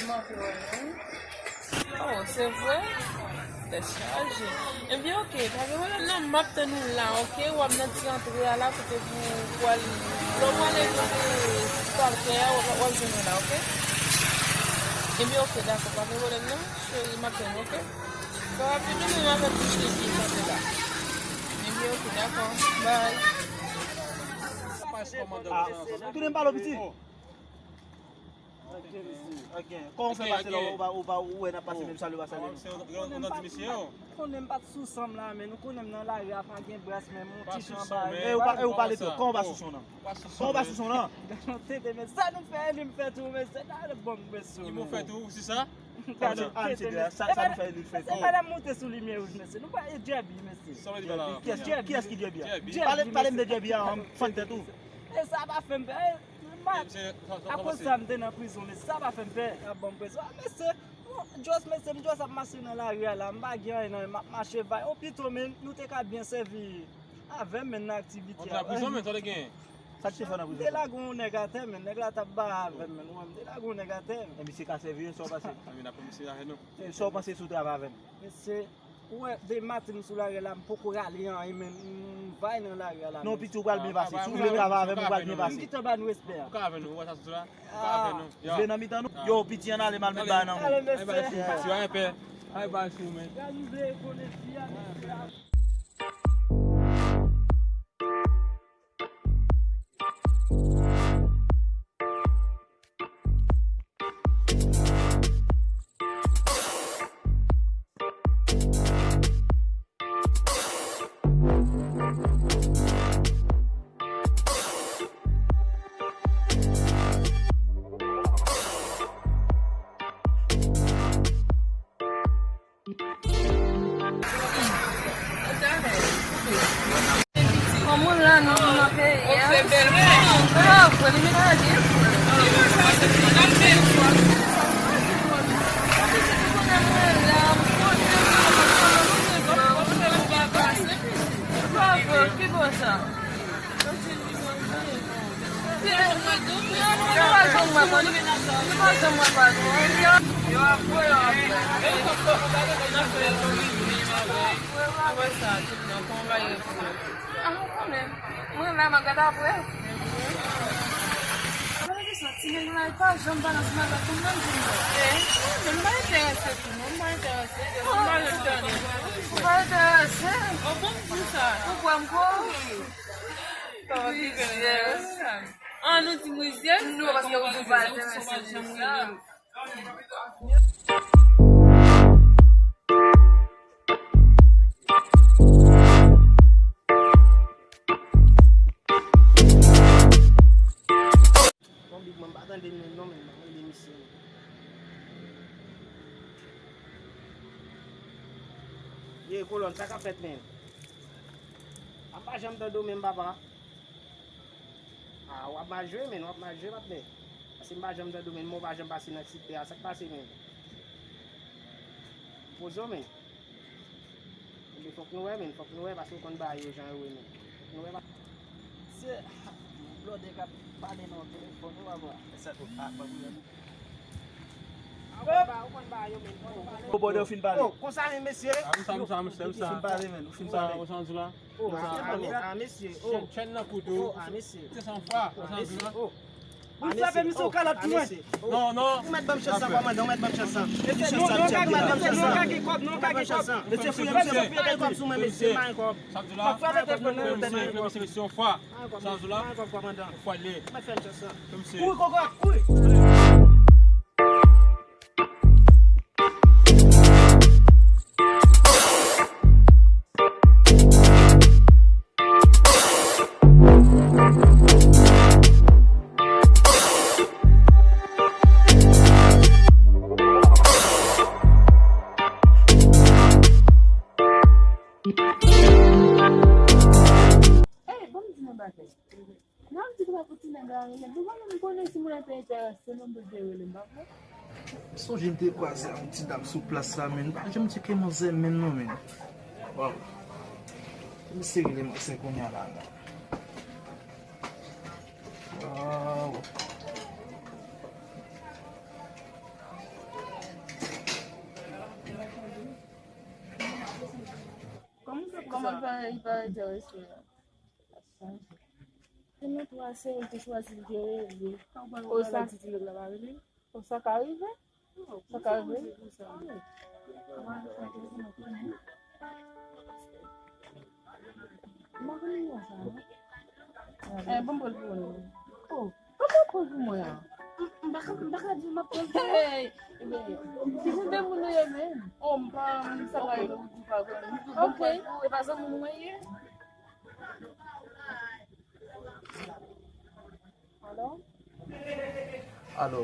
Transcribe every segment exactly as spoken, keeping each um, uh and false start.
Li manke wè nou. Oh, se vre? Tèt chaje. Ebyen, oke, pa gen pwoblèm non, m ap tann ou la, oke? W ap nan ti antre a la, kote pou, pou al, lè w prale kote palkè a, w ap, w ap jwenn mwen la, oke? Ebyen, oke, dakò, pa gen pwoblèm non, cheri, m ap tann ou, oke? Fè rapid, ou menm avèk bouch li ki kanpe la. Ebyen, oke, dakò, bye. Ah, tounen m pale w piti. Kòman w fè pase la, ou pa, ou pa, ou wè n ap pase menm salye, ou pa salye nou? Ou nan ti misye yo. Konnen m pa t sou san m la, men nou konnen m nan lari a, pa gen bras, men m yon ti jan ba. E ou pa, e ou pale tou, kòman w pa sou son nan? Kòman w pa sou son nan? Gade yon tete, men sa nou fè, li m fè tou, men se ta le bon, men sou. Ki mo fè tou, ou si sa? Sa, sa, sa nou fè li fè. Mesye, pa nan moute sou limyè wouj, mesye. Nou pa e Djèbi, mesye. Sa w di la? Kiyès, kiyès ki Djèbi a? Pale, pale m de Djèbi a, m fann tèt ou. E sa pa fè m pè. Akoz sa m te nan prizon, mesye. Sa pa fè m pè. Ap ban m prizon. Mesye, just, mesye, m just ap mache nan lari a la. M pa gen anyen nan men, m ap mache bay. O pito, men, nou te ka byen sèvi avè m, men, nan aktivite a. Ou te nan prizon, men, sa w te gen? Sa k te fè nan prizon? M te lage yon nèg atè, men, nèg la t ap bare avè m, men, ou wè, m te lage yon nèg atè. E misye ka sèvi yo, sa w panse? Anben, n ap fè misye avè nou. E sa w panse sou travay avè m? Mesye, ou wè, de maten m sou lari a la, m poko rale anyen, men, m vay nan lari a la, men. Non, piti, ou pral byen pase. Si w vle travay avè m, ou pral byen pase. M gentan ba nou respè a. Ou ka avè nou, ou wè sa sou la? Ou ka avè nou. Ou vle nan mitan nou? Yo, piti, ann ale, m al met bagay nan men w. Ale, mesye. Ay, bay sou piti a, enpè. Ay, bay sou, men. Gad, m vle konnen fi a, mesye. Kòman la nou nan peyi a? Bravo, li mete la byen. Bravo, ki bon sa? Mwen la, m ap gade apre. Ti nèg la, li pa janm balans madanm pou mwen, pou mwen. Men m pa enterese pou mwen, m pa enterese. Ou pa enterese? Ou pa enterese? Ou bon pou sa. Ou kwè m kwè w? Rizyèz. An, nou di m rizyèz? Non, paske ou di w pa enterese de sa. Bon, Big Man, m pa tande l menm non, men m ap rele misye. Ye, kolòn, sa k ap fèt, men? A, m pa janm tande w menm, papa. A, w ap mal jwe, men, w ap mal jwe, patnè. Paske m pa janm tande w, men, m pa janm pase nan Site a. Sa k pase, men? Poze w, men. Ebyen, fòk nou wè, men, fòk nou wè, paske w konn bagay yo jan yo ye, men. Fòk nou wè, pa- Se blòdè k ap pale nan telefòn, ou pa wè. Sa tou, a, pa pwoblèm. Ou bòdè, ou fin pale. Oh, konsa, men, mesye. A, m sa, m sa, m sa, m sa. Ou fin pale, men, ou fin pale. Ou sa, ou sa, ou sa. Oh, a, a, mesye. Oh. Chèn, chèn nan kout ou. Oh, a, mesye. Se san fwa, ou sa, ou sa. Wi, frape misye yon kalòt pou mwen. Non, non. Ou mèt ban m chans sa, kòmandan, ou mèt ban m chans sa. Mesye, non, non, ka gen kòb, non, ka gen kòb, non, ka gen kòb. Mesye, fouye misye, fouye kòb sou mwen, mesye, pa gen kòb. Sa m di la, fè misye, fè misye yon fwa. Sa m di la, yon fwa li. Ou mèt fè m chans sa. Kouri, kòkòt, kouri. Ey, ban m di nou bagay. Nan di pa pou ti nèg la rele m. Pou mwen menm konnen si moun nan te enterese, non, pou l te rele m, pa vre? M sonje m te kwaze ak yon ti dam sou plas la, men m pa janm tcheke manzè menm non, men. Waw. Misye rele m ansen kounye a la, la. Waw. Kòman sa, kòman l pa, li pa enterese la? Se nan twa se ou te chwazi l te rele. O sa, o sa ka rive? Sa ka rive? Eh, bon, bon, bon. Oh, pa pran pòz pou mwen an. M pa ka, m pa ka di m ap pran pòz. Hey, ki jan de moun nou ye menm? Oh, m pa, m sa pa rive ou di pa pran. Ok, e pa zanmi nou mwen ye? Alo? Alo?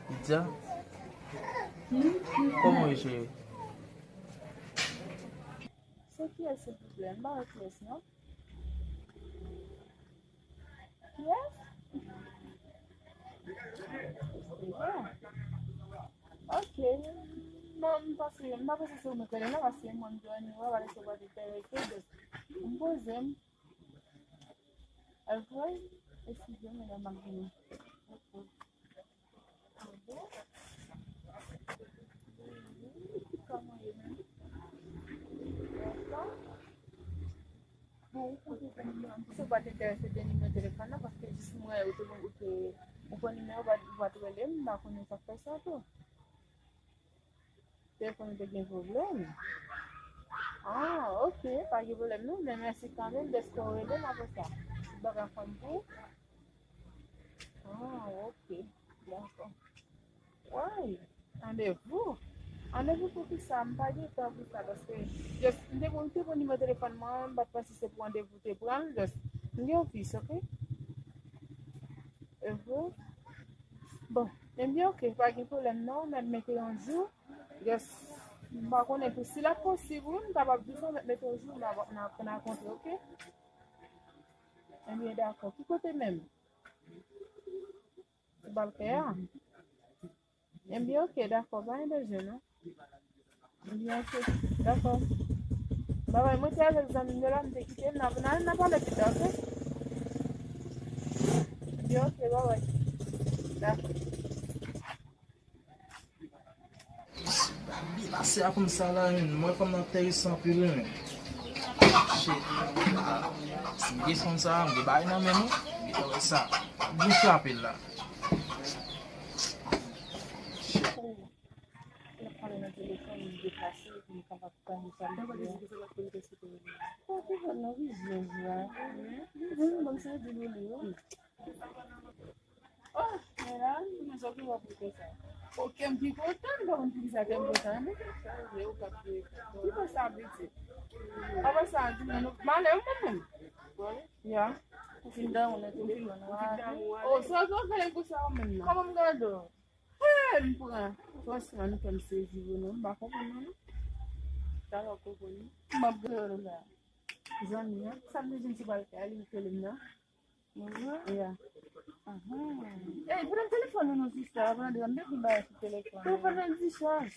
Vidya? Kòman w ye, cheri? Se kiyès, silvouplè? M pa wè kiyès, non. Kiyès? Bon. Ok. Bon, m panse, m pa panse se ou mwen k rele non, paske mwen m jwenn ou, w ap pale sou pwòt entènèt, just m poze m. Alfred, eskize m, medam, m ap vini. Kòman w ye menm? Bon, ou kote pou mwen? Anplis, ou pa t enterese de nimewo telefòn nan, paske jis m wè ou te, ou te, ou pran nimewo, ou pa t, ou pa t rele m, m pa konnen sa k fè sa tou. Telefòn ou te gen pwoblèm? Ah, ok, pa gen pwoblèm non, men mèsi kanmenm dèske w rele m apre sa. Tout bagay an fòm pou ou? Ah, ok, dakò. Woy, randevou? Randevou pou kisa? M pa gen tan pou sa, paske just, m te, m te pran nimewo telefòn mwen, m pa t panse se pou randevou te pran l, just, m gen yon pis, ok? Ehe. Bon, ebyen, ok, pa gen pwoblèm non, m ap mete yon jou. Just, m pa konnen tou si l ap posib, wi, m kapab di sa, m ap mete yon jou, n a, n a, n a kontre, ok? Ebyen, dakò. Ki kote menm? Ou pral fè a? Ebyen, ok, dakò, pa gen bezwen, non. Ebyen, ok, dakò. Babay, mwen te avèk zanmi m yo la, m te kite, n a, n a, n a pale pita, ok? Ebyen, ok, babay. Dakò. Bi pase a konsa la, men mwen fanm nan enterese anpil, wi, men. Shit. Si m desann sa, m gen bagay nan men m, wi. Bi wè sa. Byen frape la. Shit. Lè pale nan telefòn, li deplase, li kapab tande sa li di a. Sa te fèt nan vizyon la. Wi, ban m sa di nou li, wi. Oh, men la, nou sòti wè pou fè sa. Ok, m pi kontan, m pa konn poukisa kè m kontan, men sa vle ou ka pi. Ki fè sa piti? Apa sa, di mwen, nou, malè, mwen menm. Ya. Ou fin dan ou nan telefòn, ou fin dan ou. Oh, sa w fè lè konsa ou menm nan? Kòman m gade w? Hey, m pran. Franchman, nou fè m sezi vre non. M pa konprann non, non. Talè w konprann. M ap gade w la. Zanmi an, sa m bezwen ti pral fè a, li rele m nan. Mwen? Ya. Ahan. Ey, pran telefòn ou non, sista, pran de, m bezwen bagay sou telefòn. Telefòn nan dichaj.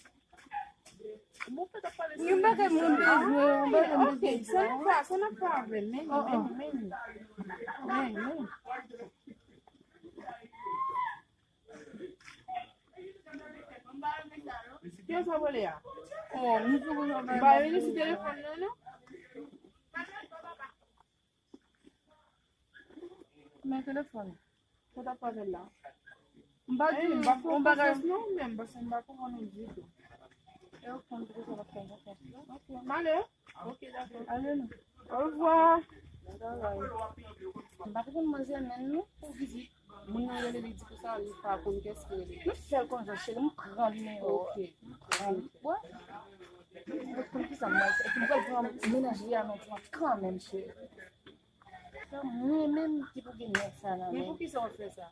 Bon, fè t ap pale sou dichaj. Yon bagay mwen bezwen, yon bagay mwen bezwen. Ok, sa n ap fè, sa n ap fè avè l, men, men, men. Men, men. Kiyès w ap rele a? Oh, nou sou konn ap bay. M pa rele sou telefòn nan, non. Men telefòn. Sa t ap fè avè l la? M pa di, m pa fè yon bagay non, menm, paske m pa konprann ou ditou. E ou konn poukisa w pa fè yon konfyans, non? Ok, m ale. Ok, dakò. Ale, non. Orevwa. Bye bye. M pa konprann manzè menm, non, pou vizit. Moun nan rele li di konsa, li pa konn kiyès ki rele. Nou fè l konsa, cheri, m pran nimewo a. Ok. M pran l. Wè? M konn kisa m pral fè. Epi m pral pran mennaj li a nan twa kanmenm, cheri. Se mwen menm ki pou gen nèg sa nan men. Men poukisa w ap fè sa?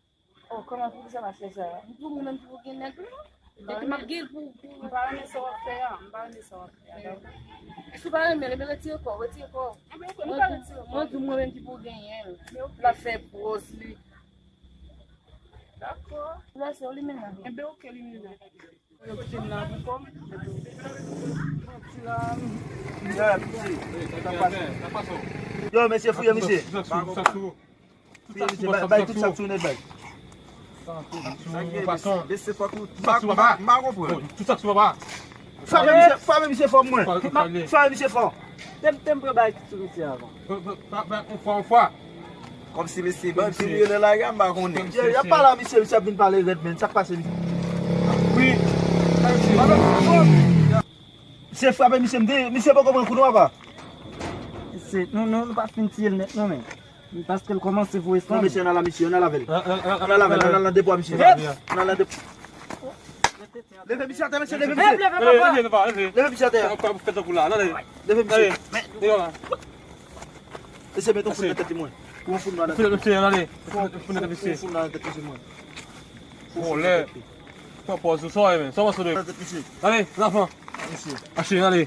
Oh, kòman poukisa m ap fè sa? M di mwen menm ki pou gen nèg, non? Epi m ap gen l pou, pou. M pa renmen sa w ap fè a. M pa renmen sa w ap fè a, dakò? Si w pa renmen l, ebyen retire kò w, retire kò w. Ebyen, ok, m pa retire kò m. Mwen di mwen menm ki pou genyen l. L ap fè bwòs li. Dakò. Lè se w li menm nan. Ebyen, ok, li menm nan. Yo, piti m nan pou kò m. Yo, mesye, fouye misye. Fouye misye, bay, bay tout sa k sou nèt, bay. Mesye, fòk ou, m pa, m pa konprann. Tout sa k sou papa. Frape misye, frape misye fò mwen. Frape misye fò. Tem, tem pran bay sou misye avan. Frape yon fwa, yon fwa. Kòmsi mesye, bandi miliyonè lage a, m pa konnen. Y ap pale a misye, misye ap vin pale rèd, men. Sa k pase, misye? Wi. Misye frape misye, m di, misye poko pran kou non, papa. Se, nou, nou, nou pa fin tiye l nèt, non, men. Paske l kòmanse voye san. Non, mesye, ann al a misye, ann al avè l. Ann al avè l, ann al nan depo a misye. Ann al nan depo. Leve misye atè, mesye, leve misye. Leve, leve, papa. Leve misye atè. Sa w ap fè tankou la, non, leve. Leve misye. Leve, leve, papa. Mesye, met yon fout nan tèt li, mwen. Yon fout nan tèt li. Fout nan tèt misye. Yon fout nan tèt misye, mwen. Vòlè. Pran pòz ou, sa w ye menm? Sa w panse de? Ale, zanfan. Mache, ale.